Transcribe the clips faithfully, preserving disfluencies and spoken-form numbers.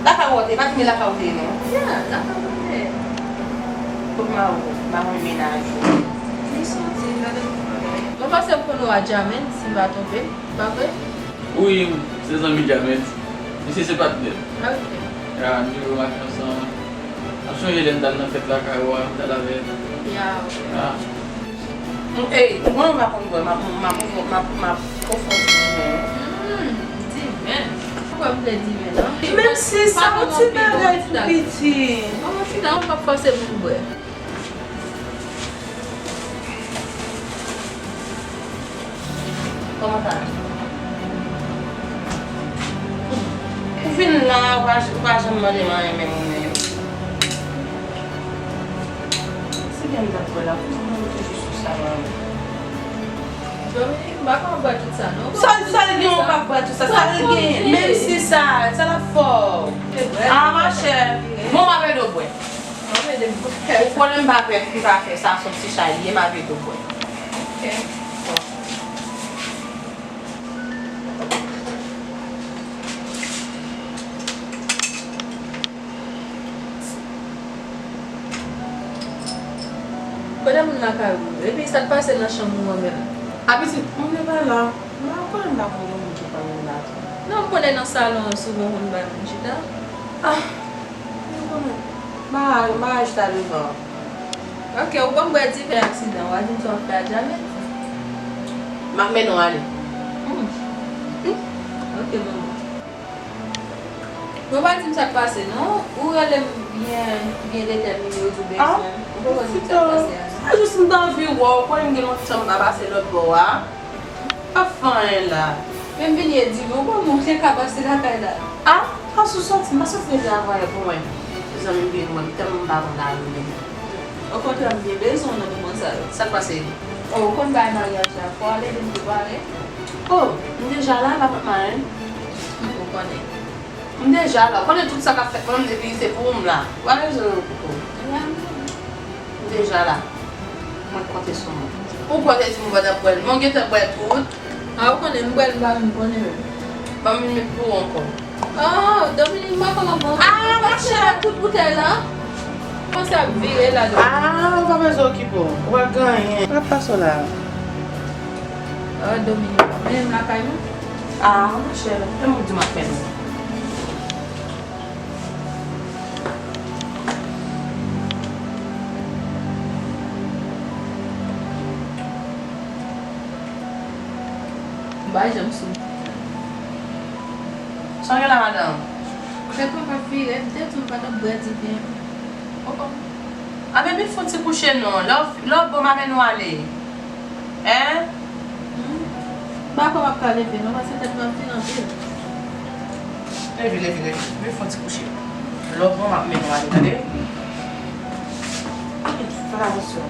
Lakay ou te, pa di m lakay ou te non. Ya, lakay mwen te. Kot mari w, mari w menaj ou? Li soti, gade yon bagay. Mwen panse m konn ou a Djamen, si m pa twonpe m, pa vre? Wi, se zanmi Djamen. Misye se patnè m. Ah, ok. Ya, nou toujou mache ansanm. M ap sonje lè n t al nan fèt lakay ou a, m t al avè l. Ya, ok. Ya. Ey, mwen m pa konn bwè, m ap, m ap, m ap, m ap ofri w diven. Hmm, diven. Ou kwè m vle diven, non? Menm si sa yon ti bagay tou piti. Kòman chita, mwen p ap fòse moun bwè. Kòman sa ye? Ou vin la, ou pa, ou pa janm mande m anyen menm ou menm. Se byen m t ap bwè la, poukisa ou toujou sou sa la? Dominique, m pa ka bwè tout sa non. Sa, sa l gen ou pa bwè tout sa, sa l gen, menm si sa, sa l ap fè w. Ah, machè, bon, m ap ede w bwè. Ou konnen m pa fè, m pa fè sa, se yon ti chay li ye, m ap ede w bwè. Ok. Kote moun lakay ou? Epi sa k pase nan chanm ou an menm? A pitit, moun yo pa la. Mwen konnen m pa konn gen moun ki pa menm la tou. Non, m konnen nan salon an souvan konn bay moun chita. Ah, mwen konnen. M pa, m pa chita devan. Ok, ou konn bwè diven aksidan, w a di m sa w ap fè a Djamen? M ap mennen w ale. Hmm. Hmm. Ok, manman. Bon, pa di m sa k pase, non. Ou rele m byen, byen detèmine, ou di w bezwen m. Ou poko di m sa k pase a, non. A jis m t anvi wè w, konnen m gen lontan m pa pase lòt bò a. Pa fè anyen la. Men m vini e di m, ou konn moun te ka pase lakay la. A, pa sou sòti, m pa sòti deja avè pou mwen. Zanmi m vin wè m, tèlman m pa konn lari menm. Okontrè, m byen bezwen w nan moman sa yo. Sa k pase? O, ou konn bagay maryaj la, fò w al ede m prepare. O, m deja la, pa pran malè. Ou konnen. M deja la. Ou konnen tout sa k ap fèt, mwen menm depi se pou ou m la. Ou pa bezwen okipe w. M deja la. Mwen konte sou mwen. Ou kwè w te di m ou pa t ap bwè l? Men w gentan bwè tout. A, ou konnen m bwè l, m pa menm konnen menm. Ban m vin met pou ou ankò. Oh, Dominique, m pa konn anpil. Ah, machè, tout boutèy la. Kòmanse ap vire la, Dominique. Ah, ou pa bezwen okipe w. Ou pral genyen. Pral pase w la. Oh, Dominique, men m lakay nou. Ah, machè, men m di m ap fè nou. M pa janm sou. Sa w gen la, madanm? Tèt mwen p ap vire, m te di w m pa t ap bwè diven. Oh, oh. A, men vin fè yon ti kouche non. Lè w, lè w bon, m a mennen w ale. Hein? Hmm. M pa kwè m ap ka leve non, paske tèt mwen ap vire anpil. Leve, leve, leve. Vin fè yon ti kouche. Lè w bon, m ap mennen w ale, tande? Fè atansyon.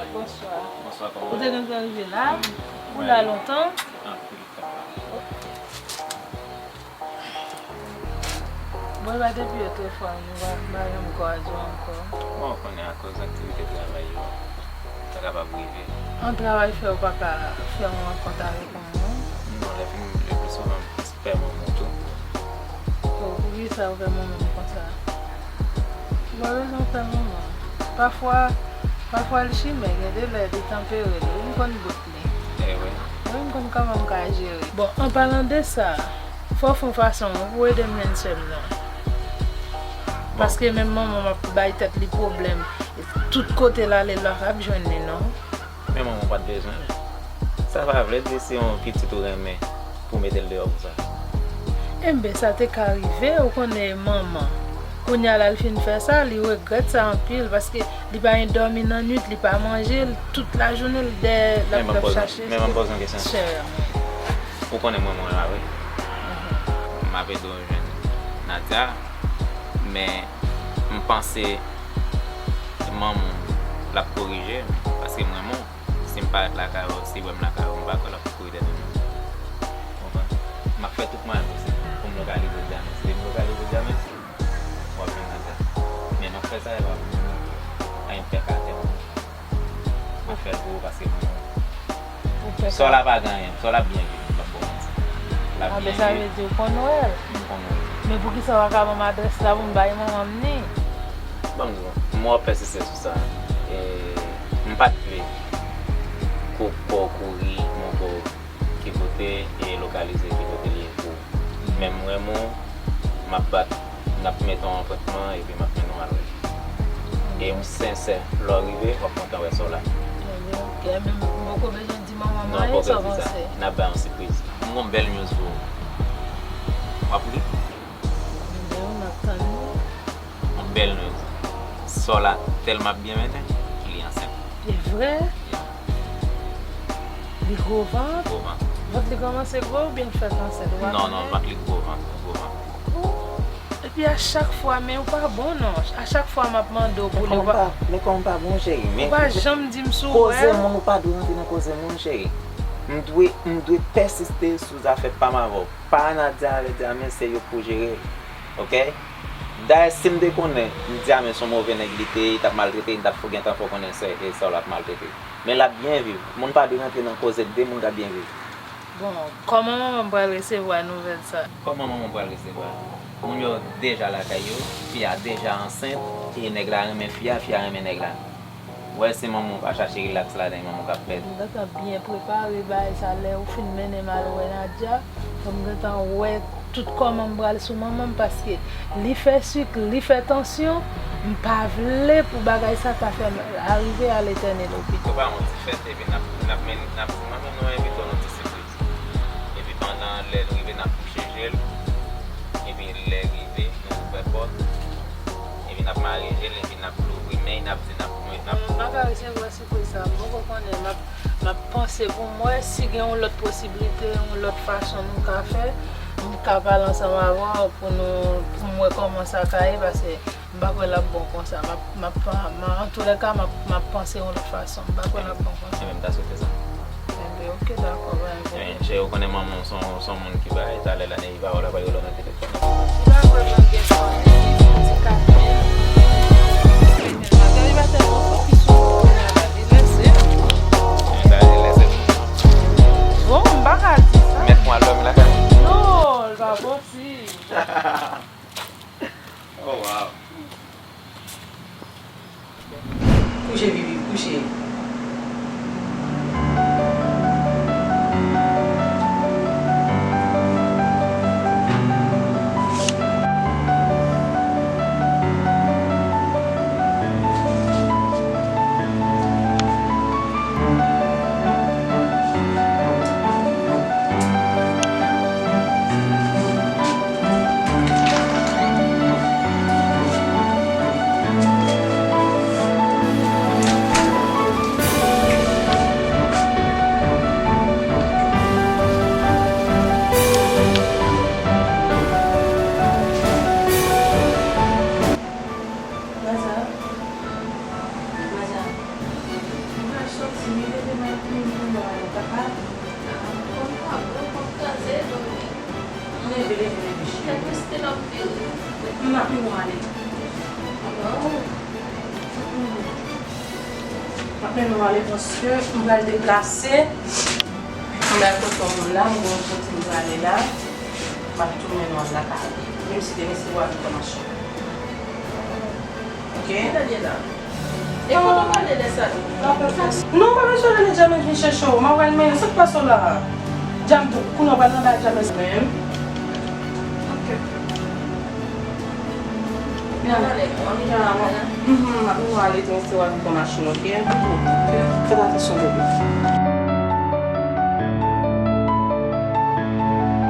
Bonswa. Bonswa, kòman w ye? Ou te gentan rive la? Ou la lontan? Anpil tan. Bon, e pa depi otrefwa nou pa, pa janm kwaze ankò. Bon, ou konnen, akoz aktivite travay yo, sa kapab rive. An travay fè ou pa ka fè yon rankont avèk manman w? Non, lè fini, le pli souvan, m pè manman w tou. Oh, poukisa ou pè manman m konsa? Ou pa bezwen pè manman. Pafwa, pafwa li chimè, gen de lè li tanpere l. Ou konn bout li. Eh wi. Wi, m konn kòman m ka jere. Bon, an palan de sa, fò w fè yon fason pou w ede m jwenn sè m nan. Bon. Paske menm manman m ap bay tèt li pwoblèm. Tout kote l ale, l pa kab jwenn li non. Men manman w pa t bezwen l. Sa pa vle di se yon pitit ou renmen pou w mete l deyò pou sa. Enben, sa te ka rive, ou konnen manman. Kounye a la, l fin fè sa, li regrèt sa anpil, paske li pa gen dòmi nan nuit, li pa manje, l, tout lajounen, l dèyè, l ap, Men ban m l ap poze, chache men ban m poze yon kesyon. Chè. Ou konnen mwen, mwen la, wi. Mhm. M ap ede w jwenn Nadia, men m panse manman w l ap korije m, paske mwen, mwen, si m parèt lakay ou, si w wè m lakay ou, m pa kwè l ap kouri dèyè m. Ou konprann? M ap fè tout mwayen posib pou m lokalize Diamès. Lè m lokalize Diamès, w ap jwenn Nadia. Men m ap fè sa, e pa pou mwen. Ay, m pè ka atè mwen. M ap fè l pou ou paske mwen, Ou pè Sòla ka pa gen anyen. Sòla ap byen viv, m p ap ba w manti. L ap Ah, ben, byen sa viv. vle di ou konn wè l. M konn wè l. Men poukisa w pa ka ban m adrès la pou m bay manman m ni? Ban m di w, m wè w pèsiste sou sa. E, m pa t vle kou-, kò w kouri, men w kò ki kote e lokalize ki kote li ye pou ou. Men m renmen w, m ap bat, n ap mete yon apwentman epi m ap mennen w al wè li. E m sensè, lè w rive, w ap kontan wè Sòla. Ebyen, ok, men m poko bezwen di manman m Non, anyen, poko sa w di sa. panse? N ap bay yon sipriz. M gon bèl news pou ou. W ap ri? Ebyen, m ap tann li. Yon bèl news. Sòla tèlman ap byen mennen, li ansent. E vre? Yeah. Li gwo vant? Gwo vant. Vant li kòmanse gwo oubyen l fèk ansent? Ou pa Non, non, konnen? vant li gwo vant, gwo vant. Oh. Epi a chak fwa, men ou pa bon non. A chak fwa m ap mande w pou Men li, ou kòman pa, pa, men kòman pa bon, cheri? Ou Men pa koze, janm di m si w koze wè l. moun, ou pa dwe rantre nan koze moun, cheri. M dwe, m dwe pèsiste sou zafè pa m avè w. Pa Nadia avè Diamès, se yo k pou jere l. Oke? Dayè, si m te konnen Diamès se yon move nèg li te ye, li t ap maltrete, m t ap fou gentan fè w konnen se, e Sòla ap maltrete. Men l ap byen viv. Moun pa dwe rantre nan koze de moun k ap byen viv. Bon, kòman manman m pral resevwa nouvèl sa? Kòman manman w pral resevwa l? Moun yo deja lakay yo, fi a deja ansent, e nèg la renmen fi a, fi a renmen nèg la. Wè, si manman w pa chache rilaks ladan, e manman w k ap pèdi. M gentan byen prepare bagay sa, lè ou fin mennen m al wè Nadia, fò m gentan wè tout kòman m pral sou manman m, paske li fè sik, li fè tansyon, m pa vle pou bagay sa ta fè m arive a Letènèl opito. Ou pa yon ti fèt, epi n ap, n ap men, n ap, manmi nou envite w nan ti sipriz. Epi pandan lè l rive, n ap bouche je l. Epi lè l rive, nou ouvè pòt. Epi n ap mare je l, epi n ap louvri men, n ap di, n ap, n ap M pa ka resevwa sipriz sa. M poko konnen. M ap, m ap panse pou m wè si gen yon lòt posiblite, yon lòt fason nou ka fè. M ka pale ansanm avè w pou nou, pou m wè kòman sa ka ye, paske m pa kwè l ap bon konsa. M ap, m ap, m, antoulèka, m ap, m ap panse yon lòt fason. M pa kwè l ap bon konsa. Mwen menm, m ta swete sa. Enben, oke, dakò, pa gen pwoblèm. Enben, cheri, ou konnen manman w se yon, se yon moun ki bay, talè la, Neiva, w la, pa rele w nan telefòn. Li pa vrèman gen fanmi, li fè yon ti kat mil. Li pa tèlman fokis sou mwen kounye a la, li lèse. Enben, li lèse. Bon, m pa ka di sa. Mèt mwen al dòmi lakay mwen. Non, li pa posib. Oh, wow. Kouche, Vivi, kouche. Maza, Maza, m pral soti wi, leve m al pran yon bouyon ale, papa. Kòm pa bon, kòm kraze, dòmi. Leve, leve, leve, cheri. Tèt mwen stil anpil. M ap mennen w ale. Oh. M ap mennen w ale paske m pral deplase. M pral kote yon moun la, m gen yon kote m prale la. M ap tou mennen w al lakay ou. Menm si demen se ou a ki pran machin. Ok? Kòman w ye la? E kote w prale lè sa tou? Non, pa bezwen rele Jamel vin chèche w. M ap pral mennen. Sa k pase w la? Jam, kounye a w pral nan bay Jamel menm. Ok. N a prale, bon, ann ale. Mhm, m ap mennen w ale, demen se ou a ki pran machin, ok? Ok. Fè atansyon, bebe.